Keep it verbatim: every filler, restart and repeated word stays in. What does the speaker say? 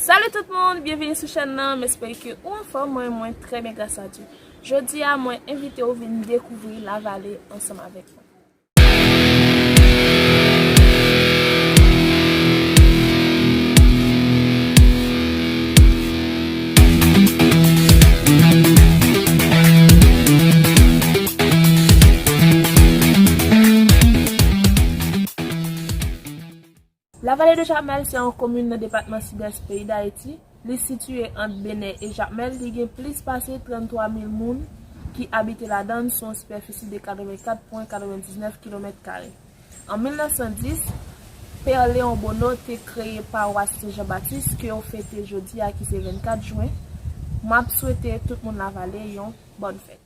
Salut tout moun, byenvini sou chèn nan, m espere ke ou anfòm, mwen, mwen trè byen gras a Dye. Jodi a, mwen envite w vin dekouvri Lavale ansanm avèk mwen. Lavale de Jakmèl se yon komin nan depatman Sidès peyi Dayiti. Li sitiye ant Benè e Jakmèl. Li gen plis pase tranntwa mil moun ki abite ladan l sou yon sipèfisi de katrevenkat pwen katrevendiznèf kilomèt kare. An mil nèf san dis, Pè Léon Bonneau te kreye pawas Sen Jan Batis ke yo fete jodi a ki se vennkat jen. M ap swete tout moun Lavale yon bòn fèt.